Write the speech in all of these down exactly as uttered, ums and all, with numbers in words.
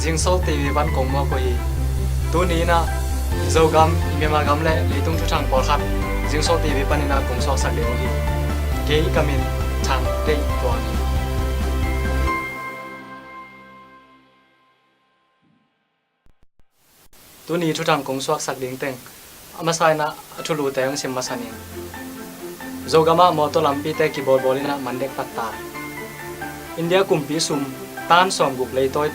Zingsol T V pan kong muak uh hi. Tuni in ah Zogam, i Myanmar gam le leitung thuthang pawlkhat Zingsol T V panin ah kong suaksak ding uh hi. Kei ka min Thang Deih Tuan hi. Tuni thuthang kong suaksak ding teng a masa in ah a thulute hong sim masa ning. Zogam ah mawtaw lampite kibawlbawl in ah mandek patta. India kumpi sum tan sawmguk leitawi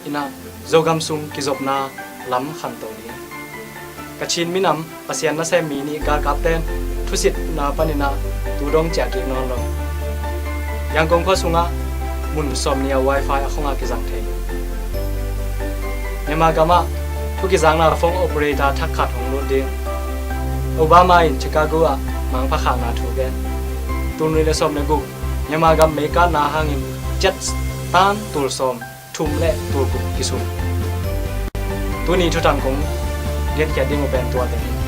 in ah Zogam sung kizopna lam khanto ding. Kachin minam Pasian nasem mi nih galkapten thusitna panin ah tu dong ciah kik nawn lo. Yangon khua sungah mun sawmnih ah wifi a khong ah kizang thei. Myanmar gam ah thu kizakna phone operator thak khat hong lut ding. Obama in Chicago ah mangpha khakna thu gen. Tul nih le sawm le guk Myanmar gam meikatna hangin jet tan tul sawm thum le tul guk kisum. Tuni thuthang kong genkhiat ding uh pen tua teng hi.